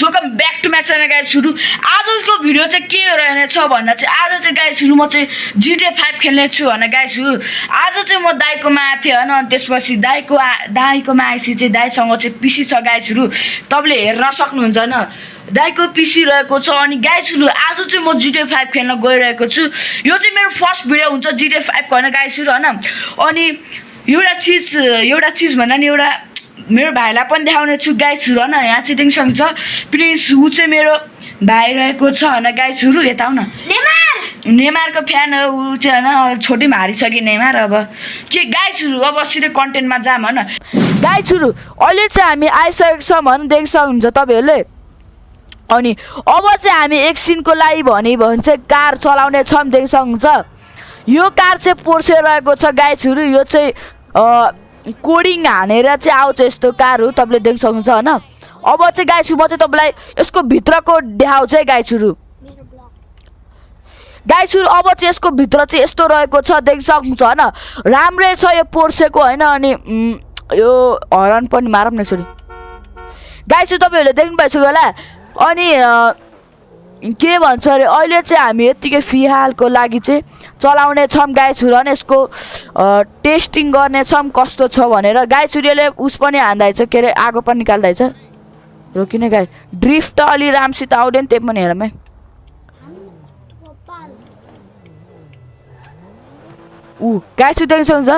Welcome back to my channel गाइजहरु। आजको video चाहिँ के रहनेछ भन्दा चाहिँ आज चाहिँ गाइजहरु म चाहिँ GTA 5 खेल्ने छु हैन गाइजहरु। आज चाहिँ म दाइकोमा आएको थिएँ हैन, अनि त्यसपछि दाइकोमा आएपछि चाहिँ दाइसँग चाहिँ पिसी छ गाइजहरु, तपाईले हेर्न सक्नुहुन्छ हैन। दाइको पिसी रहेको छ। अनि गाइजहरु आज चाहिँ म GTA 5 खेल्न गइरहेको छु। यो चाहिँ मेरो फर्स्ट भिडियो हुन्छ GTA 5 को हैन गाइजहरु हैन। अनि एउटा चीज भन्दा नि एउटा मेरो भाइलाई पनि देखाउने छु गाइजहरु हैन। यहाँ चाहिँ देख्न सक्नुहुन्छ प्रिन्स ऊ चाहिँ मेरो भाइ रहेको छ हैन गाइजहरु। यता आउन, नेमारको फ्यान हो ऊ चाहिँ हैन। छोटी मारिसके नेमार। अब के गाइजहरु अब सिधै कन्टेन्टमा जाम हैन गाइजहरु। अहिले चाहिँ हामी आइसकेको छौँ हैन, देख्न सक्नुहुन्छ तपाईहरुले। अनि अब चाहिँ हामी एकछिनको लागि भने चाहिँ कार चलाउने छौँ, देख्न सक्नुहुन्छ। यो कार चाहिँ पोर्से रहेको छ गाइजहरु। यो चाहिँ कोडिङ हानेर चाहिँ आउँछ यस्तो कार हो, तपाईले देख्न सक्नुहुन्छ हैन। अब चाहिँ गाइजहरु म चाहिँ तपाईलाई यसको भित्रको देखाउँछु है गाइजहरु। अब चाहिँ यसको भित्र चाहिँ यस्तो रहेको छ, देख्न सक्नुहुन्छ हैन। राम्रै छ यो पोर्सेको हैन। अनि यो हर्न पनि मारम न सरी गाइजहरु, तपाईहरुले देख्नु भइसक्यो होला। अनि के भन्छ अरे अहिले चाहिँ हामी यतिकै फिलहालको लागि चाहिँ चलाउने छौँ गाइजहरु अनि यसको टेस्टिङ गर्ने छौँ कस्तो छ भनेर। गाइजहरु यसले उस पनि हान्दैछ, के अरे आगो पनि निकाल्दैछ। रोकिने गाई ड्रिफ्ट त अलि राम्रोसित आउँदैन, त्यही पनि हेरमै। गाइजहरु देख्न सक्नुहुन्छ।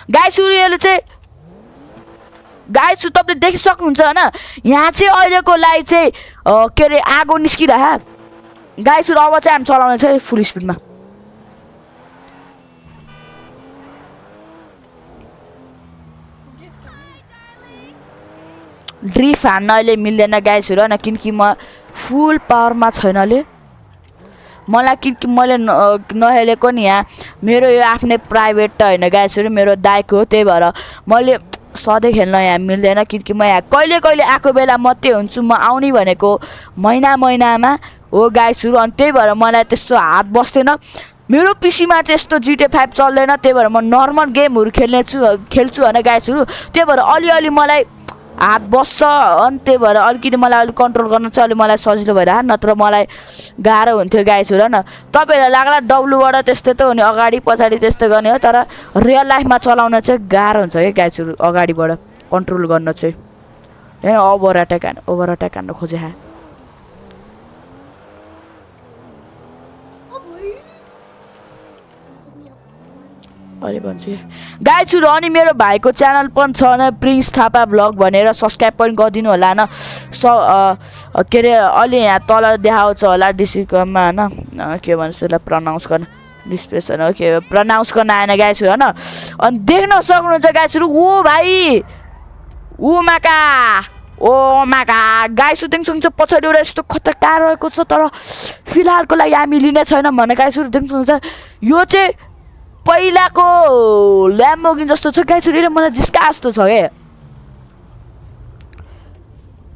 गाइजहरु यसले चाहिँ गाइजहरु तपाईले देख्न सक्नुहुन्छ हैन। यहाँ चाहिँ अहिलेको लागि चाहिँ के अरे आगो निस्किरह गाइजहरु। अब चाहिँ हामी चलाउने छ फुल स्पिडमा। ड्रिफ्ट हान्न अहिले मिल्दैन गाइजहरु हैन, किनकि म फुल पावरमा छैन अहिले मलाई, किनकि मैले नहेलेको नि। यहाँ मेरो यो आफ्नै प्राइभेट त हैन गाइजहरु, मेरो दाइको हो, त्यही भएर मैले सधैँ खेल्न यहाँ मिल्दैन। किनकि म यहाँ कहिले कहिले आएको बेला मात्रै हुन्छु, म आउने भनेको महिनामा हो गाइजहरु। अनि त्यही भएर मलाई त्यस्तो हात बस्दैन। मेरो पिसीमा चाहिँ यस्तो GTA 5 चल्दैन, त्यही भएर म नर्मल गेमहरु खेल्छु हैन गाइजहरु। त्यही भएर अलि मलाई हात बस्छ। अनि त्यही भएर अलिकति मलाई अलिक कन्ट्रोल गर्न चाहिँ अलि मलाई सजिलो भइरहेको, नत्र मलाई गाह्रो हुन्थ्यो गाइजहरु हैन। तपाईहरुलाई लाग्ला डब्लुबाट त्यस्तै त हो नि, अगाडि पछाडि त्यस्तै गर्ने हो, तर रियल लाइफमा चलाउन चाहिँ गाह्रो हुन्छ के गाइजहरु, अगाडिबाट कन्ट्रोल गर्न चाहिँ हैन। ओभर अट्याक हान्न खोजे हा अहिले भन्छु गाइजहरु। अनि मेरो भाइको च्यानल पनि छ न, प्रिन्स थापा ब्लग भनेर, सब्स्क्राइब पनि गरिदिनु होला न। के अरे अलि यहाँ तल देखाउँछ होला डिस्क्रिप्सनमा हैन, के भन्छ त्यसलाई प्रनाउन्स गर्न, डिस्प्रेसन हो के प्रनाउन्स गर्न आएन गाइजहरु हैन। अनि देख्न सक्नुहुन्छ गाइजहरु। ओ भाइ ओ माका गाइजहरु देख्न सक्नुहुन्छ पछाडि एउटा यस्तो खतरा कार रहेको छ, तर फिलहालको लागि हामी लिने छैन भने गाइजहरु देख्न सक्नुहुन्छ। यो चाहिँ पहिलाको ल्याम्बोर्गिनी जस्तो छ गाइजहरु, यसले मलाई जिस्का जस्तो छ के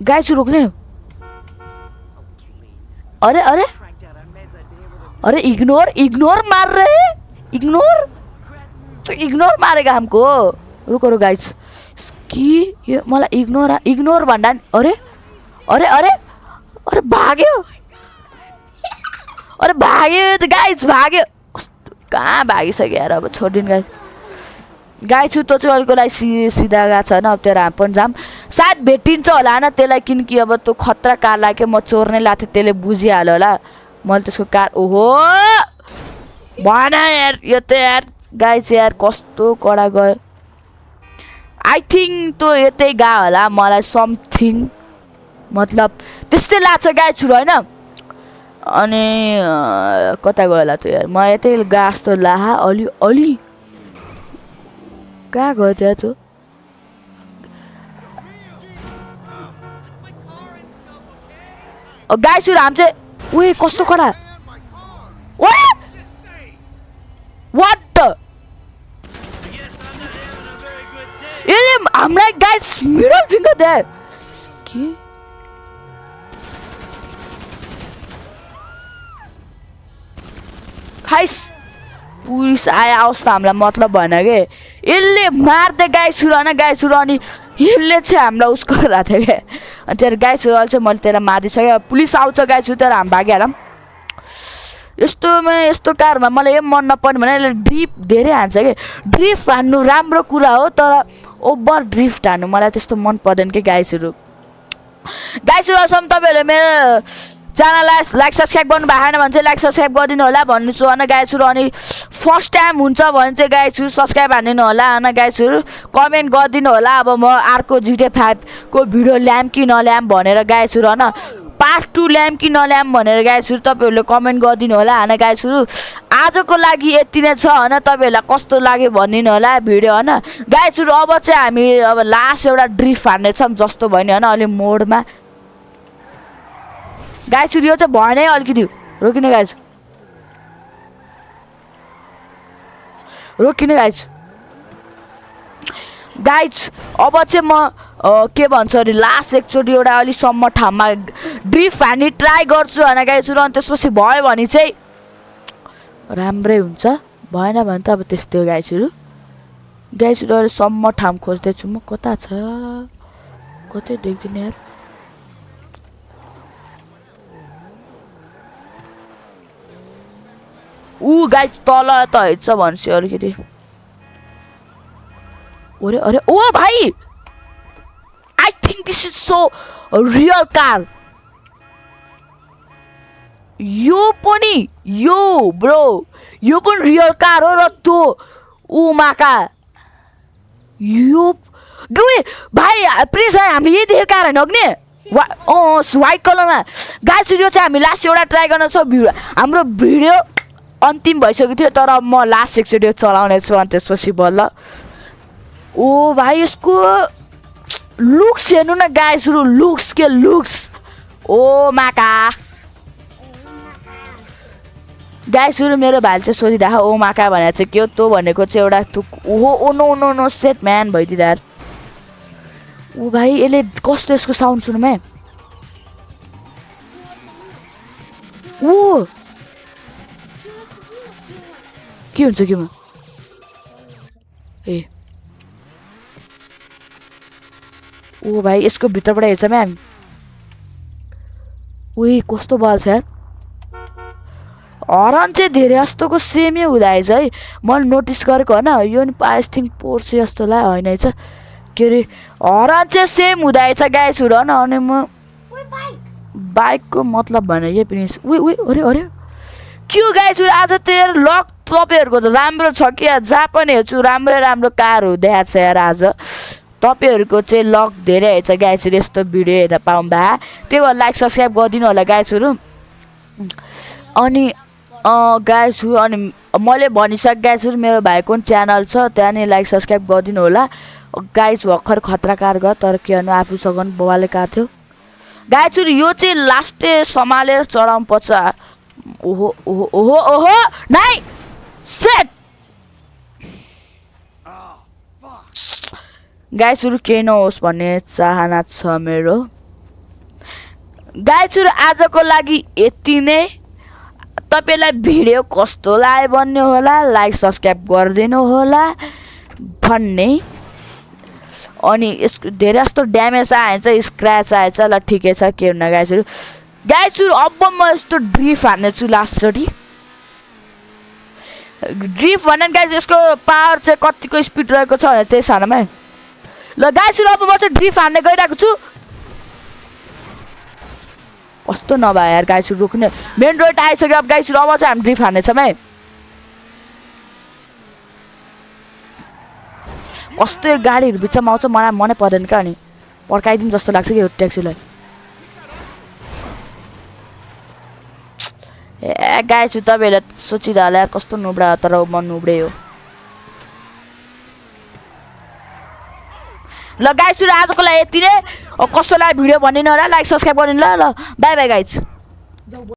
गाइजहरु। रोक्ने अरे इग्नोर मार रहे, इग्नोर मारेगा हमको। रुको गाइज कि यो मलाई इग्नोर भन्दा अरे भाग्यो गाइज भाग्यो। कहाँ भागिसक्यो यार, अब छोडिदिनु गाइजहरु। त्यो चाहिँ अलिको लागि सिधा गएको छ हैन। अब त्यो राम पनि जाम सायद भेटिन्छ होला हैन त्यसलाई, किनकि अब त्यो खतरा कारलाई के म चोर्ने लाग्थेँ, त्यसले बुझिहाल्यो होला मैले त्यसको कार। ओहो भएन यार, यो त यार गाइज यार कस्तो कडा गयो। आई थिङ्क त्यो यतै गयो होला, मलाई समथिङ मतलब त्यस्तै लाग्छ गाइजहरु हैन। अनि कता गयो होला त्यो यार, म यतै गएको जस्तो लाहा अलि कहाँ गयो त्यहाँ त्यो। गाइजहरु हामी चाहिँ उयो कस्तो कडा वाट द हामीलाई गाइज मिडल फिङ्गर दे के खाइस पुलिस आए आओस् त हामीलाई मतलब भएन के, यसले मार्दै गाइजहरु हैन गाइजहरु। अनि यसले चाहिँ हामीलाई उसको गरेको थियो क्या अनि तेरो गाइसहरू अहिले चाहिँ मैले त्यसलाई मारिसकेँ पुलिस आउँछ गाइसहरू तर हामी भागिहालौँ यस्तो कारमा मलाई यो मन नपर्ने भने यसले ड्रिफ्ट धेरै हान्छ कि ड्रिफ्ट हान्नु राम्रो कुरा हो तर ओभर ड्रिफ्ट हान्नु मलाई त्यस्तो मन पर्दैन कि गाइसहरू अहिलेसम्म तपाईँहरूले मेरो च्यानललाई लाइक सब्सक्राइब गर्नु भएको छैन भने चाहिँ लाइक सब्सक्राइब गरिदिनु होला भन्नु छु होइन गाइसहरू अनि फर्स्ट टाइम हुन्छ भने चाहिँ गाइसहरू सब्सक्राइब हानिदिनु होला होइन गाइसहरू कमेन्ट गरिदिनु होला अब म अर्को GTA 5 को भिडियो ल्याम कि नल्याम भनेर गाइसहरू होइन पार्ट 2 ल्याम कि नल्याम भनेर गाइसहरू तपाईँहरूले कमेन्ट गरिदिनु होला होइन गाइसहरू आजको लागि यति नै छ होइन तपाईँहरूलाई कस्तो लाग्यो भनिदिनु होला भिडियो होइन गाइसहरू अब चाहिँ हामी अब लास्ट एउटा ड्रिफ्ट हान्नेछौँ जस्तो भयो नि होइन अलि मोडमा गाइसहरू यो चाहिँ भएन है अलिकति रोकिने गाइज अब चाहिँ म के भन्छ अरे लास्ट एकचोटि एउटा अलिकसम्म ठाउँमा ड्रिफ्ट हान्ने ट्राई गर्छु होइन गाइसहरू अनि त्यसपछि भयो भने चाहिँ राम्रै हुन्छ भएन भने त अब त्यस्तै हो गाइसहरू अहिलेसम्म ठाउँ खोज्दैछु म कता छ कतै देख्दिनँ यार गाइस तल त हेर्छ भन्छ अलिकति अरे ओ भाइ I think this is so real car यो पनि रियल कार हो र त्यो माका यो भाइ प्लिज भाइ हामीले यही देखेको कार होइन अग्नि व्हाइट कलरमा गाइस यो चाहिँ हामी लास्ट एउटा ट्राई गर्न छ हाम्रो भिडियो अन्तिम भइसकेको थियो तर म लास्ट एकचोटि चलाउने छु अनि त्यसपछि बल्ल ओ भाइ यसको लुक्स हेर्नु न गाइसहरू लुक्स ओ माका गाइसहरू मेरो भाइले चाहिँ सोधिरहेको ओ माका भनेर चाहिँ के हो त्यो भनेको चाहिँ एउटा ओहो नो सेट म्यान भइदिँदा ओ भाइ यसले कस्तो यसको साउन्ड सुन्नुमा ओ के हुन्छ के म ए ओ भाइ यसको भित्रबाट हेर्छ म्याम उही कस्तो बल छ यार हरन चाहिँ धेरै जस्तोको सेमै हुँदैछ है मैले नोटिस गरेको होइन यो नि आई थिङ्क पोर्से जस्तो ला होइन छ के अरे हरन चाहिँ सेम हुँदैछ गाइसहरू होइन अनि म बाइकको मतलब भने यो पनि अरे क्यों गाइसहरू आज तेरो लक तपाईँहरूको त राम्रो छ कि जहाँ पनि हेर्छु राम्रो कार देखाएको छ यार आज तपाईँहरूको चाहिँ लक धेरै हेर्छ गाइसहरू यस्तो भिडियो हेर्न पाउँ भए त्यही भएर लाइक सब्सक्राइब गरिदिनु होला गाइसहरू अनि गाइसहरू अनि मैले भनिसकेँ गाइसहरू मेरो भाइको च्यानल छ त्यहाँनिर लाइक सब्सक्राइब गरिदिनु होला गाइस भर्खर खतरा कार गयो तर के गर्नु आफूसँग बाबाले काट्यो थियो गाइसहरू यो चाहिँ लास्टै सम्हालेर चढाउनु पर्छ ओहो नाइ सेट गाइसहरू केही नहोस् भन्ने चाहना छ मेरो गाइसहरू आजको लागि यति नै तपाईलाई भिडियो कस्तो लाग्यो भन्ने होला लाइक सब्सक्राइब गरिदिनु होला भन्ने अनि यसको धेरै जस्तो ड्यामेज आएछ स्क्रैच आएछ ल ठिकै छ के हुन्न गाइसहरू अब म यस्तो ड्रिफ्ट हान्नेछु लास्टचोटि ड्रिफ्ट भन्ने गाइस यसको पावर चाहिँ कतिको स्पिड रहेको छ भने त्यही सानोमा ल गाइसहरू अब म चाहिँ ड्रिफ्ट हान्ने गइरहेको छु कस्तो नभए यार गाइसहरू रोक्ने मेन रोड आइसक्यो अब गाइसहरू अब चाहिँ हामी ड्रिफ्ट हान्नेछौँ है कस्तो यो गाडीहरू बिचमा आउँछ मलाई मनै पर्दैन क्या अनि पर्काइदिउँ जस्तो लाग्छ कि यो ट्याक्सीलाई ए गाइसहरू तपाईँहरूले सोचिरह होला कस्तो नुब्रा तर म नुब्रे हो ल गाइसहरू आजको लागि यति नै कस्तो लाग्यो भिडियो भनिदिनु होला लाइक सब्सक्राइब गरिदिनु ल बाई बाई गाइस